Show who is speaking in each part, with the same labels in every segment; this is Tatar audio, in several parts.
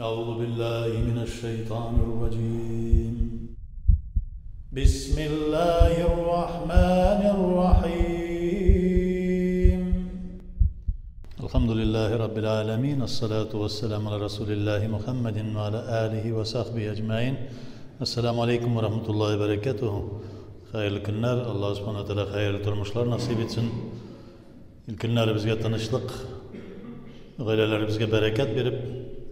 Speaker 1: أعوذ بالله من الشيطان الرجيم. بسم الله الرحمن الرحيم. الحمد لله رب العالمين، الصلاة والسلام على رسول الله محمد وعلى آله وصحبه أجمعين. السلام عليكم ورحمة الله وبركاته. Хәерле көннәр, Аллаһ Субхана Тәгалә хәерле тормышлар насыйп итсен. Көннәребезгә тынычлык, гаиләләребезгә бәрәкәт биреп,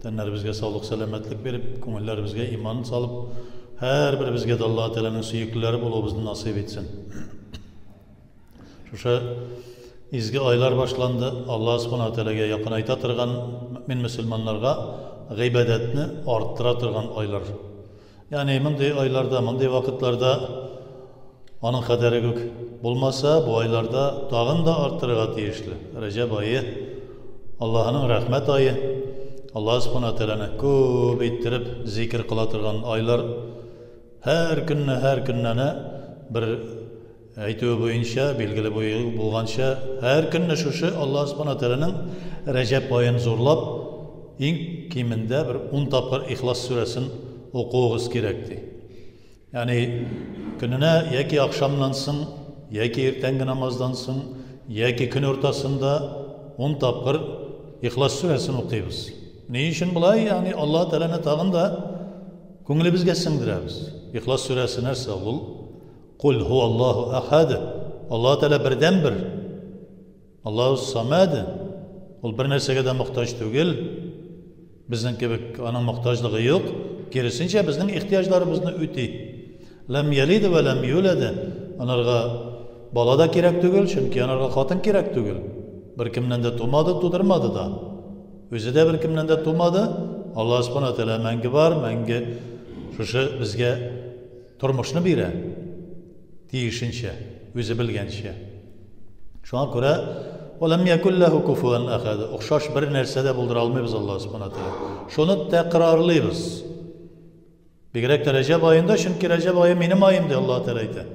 Speaker 1: тәннәребезгә саулык, сәламәтлек биреп, күңелләребезгә иман салып, һәрберебезгә дә Аллаһ Тәгаләнең сөеклеләре булуыбызны насыйп итсен. Шушы изге айлар башланды. Аллаһ Субхана Тәгаләгә якынайта торган мөмин мөселманнарга гыйбадәтне арттыра торган айлар. Ягъни мондый айларда, мондый вакытларда аның кадәре үк булмаса, бу айларда тагын да арттырырга тиешле. Рәҗәб ае Аллаһының рәхмәт ае. Аллаһ Субхана Тәгаләне күп иттереп зикр кыла торган айлар. Һәр көнне, һәр көннәне бер әйтүе буенча, билгеле булганча, һәр көнне шушы Аллаһ Субхана Тәгаләнең Рәҗәб аен зурлап, иң кимендә бер 10 тапкыр Ихлас сүрәсен укуыгыз кирәк ди. Ягъни көненә яки ахшамнан соң, яки иртәнге намаздан соң, яки көн уртасында 10 тапкыр Ихлас сүрәсен укыйбыз. Ни өчен болай? Ягъни Аллаһ Тәгаләне тагын да күңелебезгә сеңдерәбез. Ихлас сүрәсе нәрсә ул? Кул һуаллаһу ахад. Аллаһ Тәгалә бердәнбер. Аллаһу самад. Ул бер нәрсәгә дә мохтаҗ түгел. Безнең кебек аның мохтаҗлыгы юк. Киресенчә, безнең ихтыяҗларыбызны үти. Ләм ялид ва ләм юлад. Анарга бала да кирәк түгел, чөнки анарга хатын кирәк түгел. Бер кемнән дә тумады, тудырмады да. Үзе дә бер кемнән дә тумады. Аллаһ Субхана Тәгалә мәңге бар, мәңге шушы безгә тормышны бирә. Тиешенчә, үзе белгәнчә. Шуңа күрә «Вәләм якул ләһу куфуан ахад». Охшаш бер нәрсә дә булдыра алмыйбыз Аллаһ Субхана Тәгалә. Шуны тәкрарлыйбыз. Бигрәк тә Рәҗәб аенда, чөнки Рәҗәб ае минем аем ди Аллаһ Тәгалә әйтә.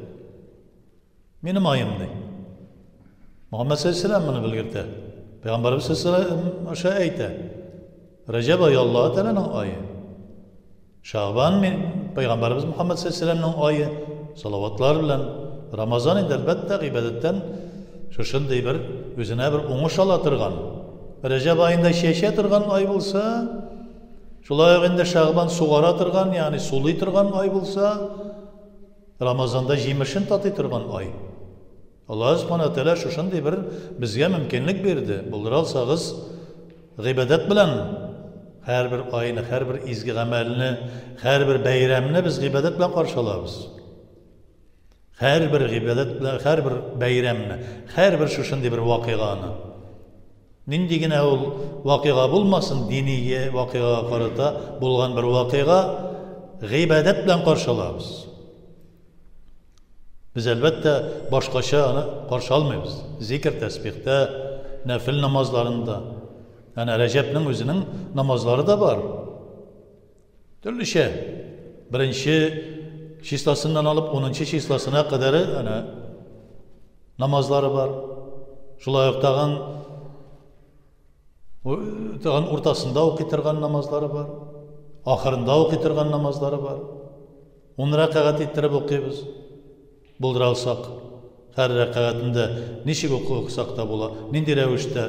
Speaker 1: Минем аем ди. Мөхәммәд саллаллаһу моны белгертә. Пәйгамбәребез саллаллаһу аша әйтә. Рәҗәб ае Аллаһ Тәгаләнең ае. Шәгъбан мин Пәйгамбәребез Мөхәммәд саллаллаһу ае салаватлар белән. Рамазан инде әлбәттә гыйбадәттән шушындый бер үзенә бер уңыш ала торган. Рәҗәб аенда чәчә торган ай булса, шулай ук инде Шәгъбан сугара торган, ягъни сулый торган ай булса, Рамазанда җимешен татый торган ай. Аллаһ Субхана Тәгалә шушындый бер безгә мөмкинлек бирде. Булдыра алсагыз, гыйбадәт белән һәрбер айны, һәрбер изге гамәлне, һәрбер бәйрәмне без гыйбадәт белән каршы алабыз. Һәрбер гыйбадәт белән, һәрбер бәйрәмне, һәрбер шушындый бер вакыйганы. Нинди генә ул вакыйга булмасын, дини вакыйгага карата булган бер вакыйга гыйбадәт белән каршы алабыз. Без әлбәттә башкача аны каршы алмыйбыз. Зикр тәсбихтә, нәфил намазларында. Әнә Рәҗәбнең үзенең намазлары да бар. Төрлечә. Беренче числосыннан алып 10 числосына кадәр әнә намазлары бар. Шулай ук тагын уртасында укый торган намазлары бар. Ахырында укый торган намазлары бар. 10 рәкәгать иттереп укыйбыз. Булдыра алсак, һәр рәкәгатендә ничек укысак та була, нинди рәвештә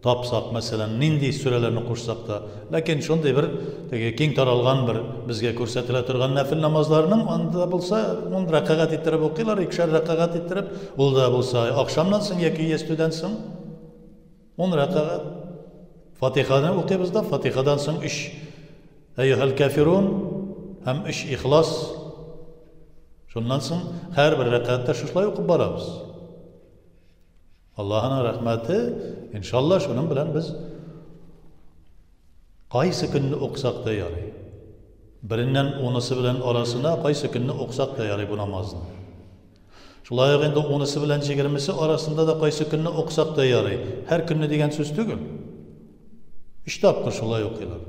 Speaker 1: тапсак, мәсәлән, нинди сүрәләрне кушсак та. Ләкин шундый бер теге киң таралган бер безгә күрсәтелә торган нәфил намазларының анда булса 10 рәкәгать иттереп укыйлар, икешәр рәкәгать иттереп, ул да булса ахшамнан соң яки ястүдән соң 10 рәкәгать. Фатиханы укыйбыз да, Фатихадан соң 3 Әйюһәл кафирун һәм 3 Ихлас. Шуннан соң һәрбер рәкәгатьтә шушылай укып барабыз. Аллаһының рәхмәте, иншалла, шуның белән без кайсы көнне укысак та ярый. Береннән унысы белән арасына кайсы көнне укысак та ярый бу намазны. Шулай ук инде унысы белән 20-се арасында да кайсы көнне укысак та ярый. Һәр көнне дигән сүз түгел. 3 тапкыр шулай укыйлар.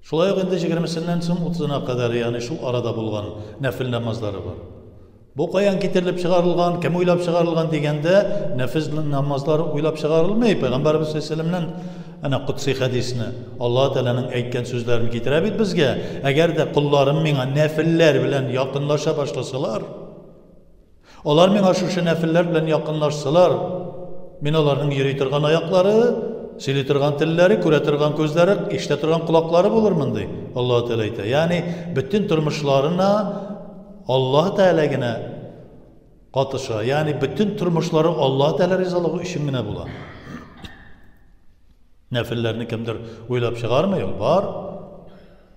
Speaker 1: Шулай ук инде 20-сеннән соң 30-на кадәр, ягъни шул арада булган нәфил намазлары бар. Бу каян китерелеп чыгарылган, кем уйлап чыгарылган дигәндә, нәфил намазлары уйлап чыгарылмый. Пәйгамбәребез саллаллаһу алейһи ва сәлләмнән Әнә кутси хәдисне, Аллаһ Тәгаләнең әйткән сүзләрен китерә бит безгә. Әгәр дә колларым миңа нәфилләр белән якынлаша башласалар, алар миңа шушы нәфилләр белән якынлашсалар, мин аларның йөри торган аяклары, сөйли торган телләре, күрә торган күзләре, ишетә торган колаклары булырмын, ди Аллаһ Тәгалә әйтә. Ягъни бөтен тормышларына Аллаһ Тәгалә генә катыша. Ягъни бөтен тормышлары Аллаһ Тәгалә ризалыгы өчен генә була. Нәфилләрне кемдер уйлап чыгармый, ул бар.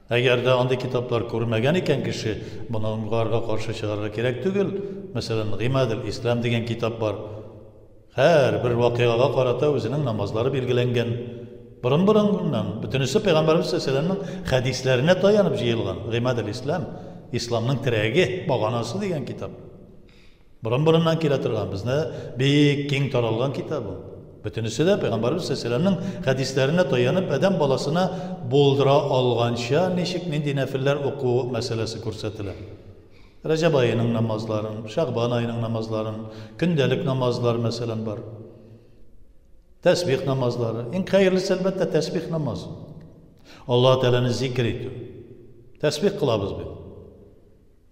Speaker 1: Әгәр дә андый китаплар күрмәгән икән кеше, моңарга каршы чыгарга кирәк түгел. Мәсәлән, Гыймадул Ислам дигән китап бар. Һәр бер вакыйгага карата үзенең намазлары билгеләнгән. Борын-борыннан бөтенесе Пәйгамбәребез саллаллаһу алейһи вәсәлләмнең хәдисләренә таянып җыелган. Гыймадул Ислам, Исламның терәге, баганасы дигән китап. Борын-борыннан килә торган, безне бик киң таралган китап ул. Бөтенесе дә Пәйгамбәребез саллаллаһу алейһи вәсәлләмнең хәдисләренә таянып, адәм баласына булдыра алганча ничек нинди нәфилләр уку мәсьәләсе күрсәтелә. Рәҗәб аеның намазларын, Шәгъбан аеның намазларын, көндәлек намазлар мәсәлән бар. Тәсбих намазлары. Иң хәерлесе әлбәттә тәсбих намазы. Аллаһ Тәгаләне зикр итү. Тәсбих кылабыз бит.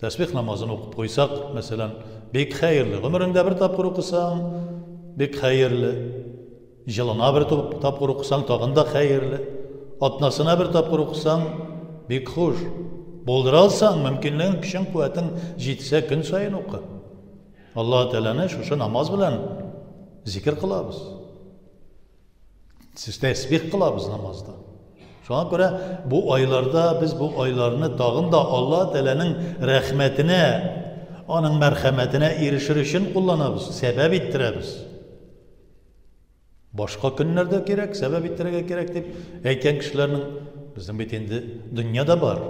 Speaker 1: Тәсбих намазын укып куйсак, мәсәлән, бик хәерле. Гомереңдә бер тапкыр укысаң, бик хәерле. Җылына бер тапкыр укысаң, тагын да хәерле. Атнасына бер тапкыр укысаң, бик хуш. Булдыра алсаң, мөмкинлегең, көчең, куәтең җитсә, көн саен укы. Аллаһ Тәгаләне шушы намаз белән зикр кылабыз. Тәсбих кылабыз намазда. Шуңа күрә бу айларда без бу айларны тагын да Аллаһ Тәгаләнең рәхмәтенә, аның мәрхәмәтенә ирешер өчен кулланабыз, сәбәп иттерәбез. Башка көннәрдә кирәк, сәбәп иттерергә кирәк дип әйткән кешеләрнең безнең бит инде дөнья да бар.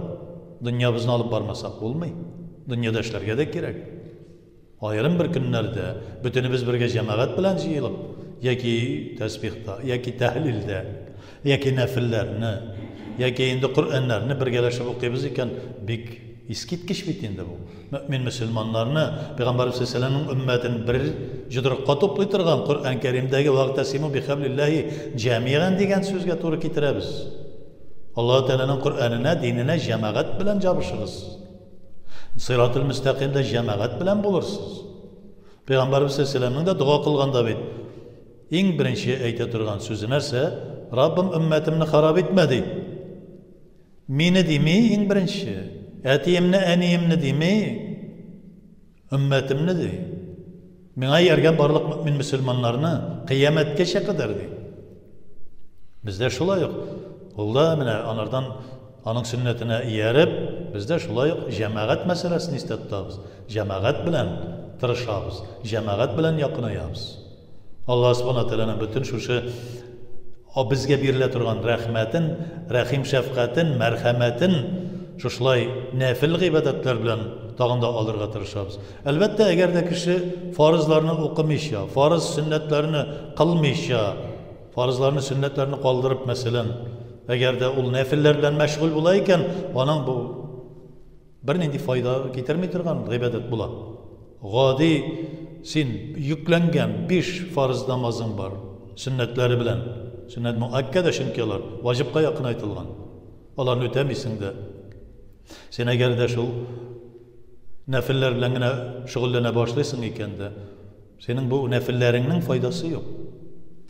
Speaker 1: Дөньябызны алып бармасак булмый. Дөньяда эшләргә дә кирәк. Аерым бер көннәрдә бөтенебез бергә җәмәгать белән җыелып, яки тәсбихта, яки тәһлилдә, яки нәфилләрне, яки инде Коръәннәрне бергәләшеп укыйбыз икән, бик искиткеч бит инде бу. Мөэмин мөселманнарны, Пәйгамбәребез саллаллаһу алейһи вәсәлләмнең өммәтен бер йодрыкка туплый торган Коръән Кәримдәге вәгътәсиму бихәблиллаһи җәмиган дигән сүзгә туры китерәбез. Аллаһ Тәгаләнең Коръәненә, диненә җәмәгать белән җабышыгыз. Сиратул мөстәкыймдә җәмәгать белән булырсыз. Пәйгамбәребез саллаллаһу дә дога кылганда бит иң беренче әйтә торган сүзе нәрсә? Раббым, өммәтемне харап итмә, ди. Мине дими иң беренче, әтиемне, әниемне дими, өммәтемне ди. Миңа ияргән барлык мөмин мөселманнарны кыямәткәчә кадәр ди. Бездә шулай ук. Ул да менә анардан аның сөннәтенә ияреп, бездә шулай ук җәмәгать мәсьәләсен истә тотабыз. Җәмәгать белән тырышабыз, җәмәгать белән якынаябыз. Аллаһ Субхана Тәгаләнең бөтен шушы безгә бирелә торган рәхмәтен, рәхим шәфкатен, мәрхәмәтен шушылай нәфил гыйбадәтләр белән тагын да алырга тырышабыз. Әлбәттә, әгәр дә кеше фарызларны укымыйча, фарыз сөннәтләрне кылмыйча, фарызларны, сөннәтләрне калдырып, мәсәлән, әгәр дә ул нәфилләр белән мәшгуль була икән, аның бу бернинди файда китерми торган гыйбадәт була. Гади син йөкләнгән 5 фарыз намазың бар, сөннәтләре белән. Сөннәт муаккада, чөнки алар ваҗибка якынайтылган. Аларны үтәмисең дә. Син әгәр дә шул нәфилләр белән генә шөгыльләнә башлыйсың икән дә, синең бу нәфилләреңнең файдасы юк.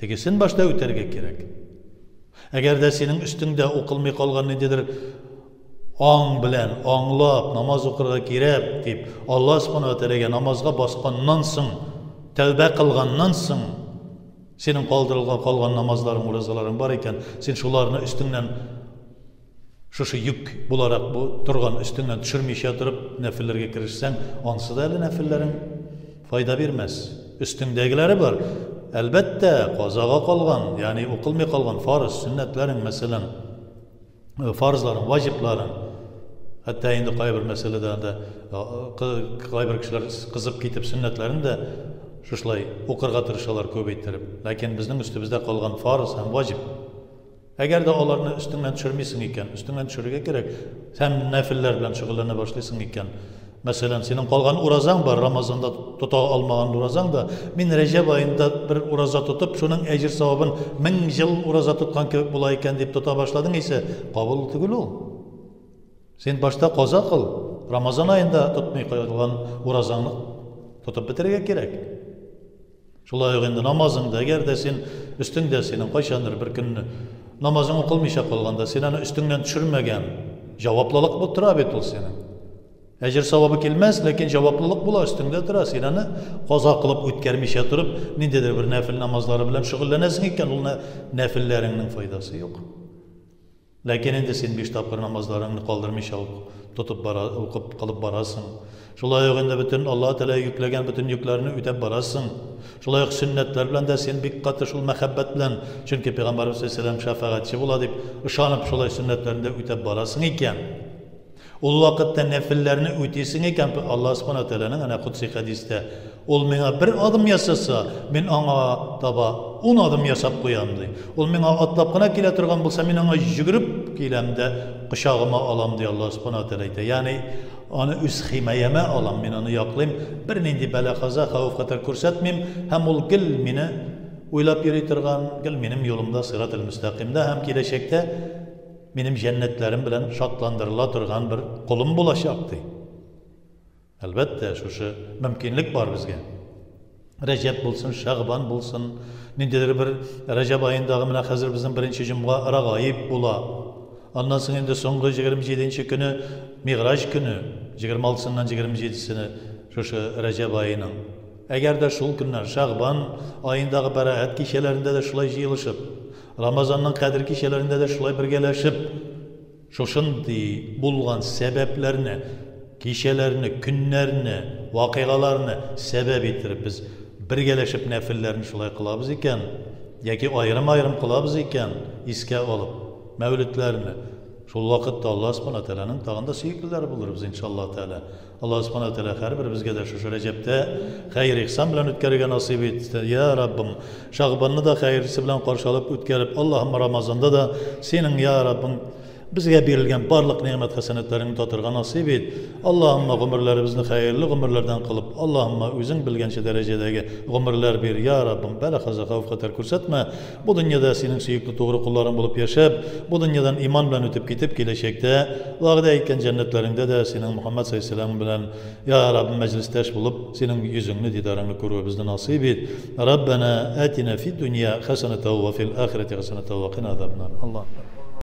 Speaker 1: Тегесен башта үтәргә кирәк. Әгәр дә синең өстеңдә укылмый калган ниндидер аң белән аңлап намаз укырга кирәк дип Аллаһ Субхану ва Тәгаләгә намазга басканнан соң, тәүбә кылганнан соң, синең калдырылган калган намазларың, уразаларың бар икән, син шуларны өстеңнән шушы йөк буларак бу торган өстеңнән төшермичә торып нәфилләргә керешсәң, ансы да әле нәфилләрең файда бирмәс. Өстеңдәгеләре бар. Әлбәттә, казага калган, ягъни укылмый калган фарыз, сөннәтләрең, мәсәлән, фарызларың, ваҗибларың. Хәтта инде кайбер мәсьәләдә анда кайбер кешеләр кызып китеп сөннәтләрен дә шушылай укырга тырышалар күп иттереп. Ләкин безнең өстебездә калган фарыз һәм ваҗиб. Әгәр дә аларны өстеңнән төшермисең икән, өстеңнән төшерергә кирәк, һәм нәфилләр белән шөгыльләнә башлыйсың икән, Мәсәлән, синең калган уразаң бар, Рамазанда тота алмаган уразаң да, мин Рәҗәб аенда бер ураза тотып, шуның әҗер савабын 1000 ел ураза тоткан кебек була икән дип тота башладың исә, кабул түгел ул. Син башта каза кыл, Рамазан аенда тотмый калган уразаңны тотып бетерергә кирәк. Шулай ук инде намазыңда, әгәр дә син өстеңдә синең кайчандыр бер көнне намазың укылмыйча калганда, син аны өстеңнән төшермәгән, җаваплылык булып тора бит ул синең. Әҗер савабы килмәс, ләкин җаваплылык була, өстеңдә тора. Син аны каза кылып үткәрмичә торып, ниндидер бер нәфил намазлары белән шөгыльләнәсең икән, ул нәфилләреңнең файдасы юк. Ләкин инде син 5 тапкыр намазларыңны калдырмыйча тотып бара, укып кылып барасың. Шулай ук инде бөтен Аллаһ Тәгалә йөкләгән бөтен йөкләрне үтәп барасың. Шулай ук сөннәтләр белән дә син бик каты шул мәхәббәт белән, чөнки Пәйгамбәрбез саллаллаһу алейһи ва шәфәгатьче була дип ышанып шулай сөннәтләрне дә үтәп барасың икән. Ул вакытта нәфилләрне үтисең икән, Аллаһ Субхану Тәгаләнең әнә кудси хәдистә, ул миңа бер адым ясаса, мин аңа таба 10 адым ясап куям ди. Ул миңа атлап кына килә торган булса, мин аңа йөгереп киләм дә кочагыма алам ди Аллаһ Субхану Тәгалә әйтә. Ягъни аны үз химаямә алам, мин аны яклыйм, бернинди бәла-каза, хәвеф-хәтәр күрсәтмим һәм ул гел мине уйлап йөри торган, гел минем юлымда сиратул мөстәкыймдә һәм киләчәктә минем җәннәтләрем белән шатландырыла торган бер колым булачак ди. Әлбәттә, шушы мөмкинлек бар безгә. Рәҗәб булсын, Шәгъбан булсын, ниндидер бер Рәҗәб аендагы менә хәзер безнең беренче җомга Рагаиб була. Аннан соң инде соңгы 27 көне Миграҗ көне, 26-сыннан 27-сенә шушы Рәҗәб аеның. Әгәр дә шул көннәр Шәгъбан аендагы бәраәт кичәләрендә дә шулай җыелышып, Рамазанның кадер кичәләрендә дә шулай бергәләшеп, шушындый булган сәбәпләрне, кичәләрне, көннәрне, вакыйгаларны сәбәп иттереп без бергәләшеп нәфилләрне шулай кылабыз икән, яки аерым-аерым кылабыз икән, искә алып мәүледләрне, шул вакытта Аллаһ Субхану Тәгаләнең тагын да сөеклеләре булырбыз иншаллаһ Тәгалә. Аллаһ Субхану Тәгалә һәрберебезгә дә шушы Рәҗәптә хәер ихсан белән үткәрергә насыйп итсен. Я Раббым, Шәгъбанны да хәерлесе белән каршы алып үткәреп, Аллаһым Рамазанда да синең я Раббым безгә бирелгән барлык ниғмәт хәсәнәтләреңне татырга насыйп ит. Аллаһымма гомерләребезне хәерле гомерләрдән кылып, Аллаһымма үзең белгәнчә дәрәҗәдәге гомерләр бир. Я Раббым, бәла каза хәвеф хәтәр күрсәтмә. Бу дөньяда синең сөекле тугры кулларың булып яшәп, бу дөньядан иман белән үтеп китеп, киләчәктә вәгъдә иткән җәннәтләреңдә дә синең Мухаммад саллаллаһу алейһи белән я Раббым мәҗлестәш булып, синең йөзеңне, дидарыңны күрүебезне насыйп ит. Раббана атина фид дөнья хәсәнәтә ва фил ахирәти хәсәнәтә ва кина азабнар. Аллаһу.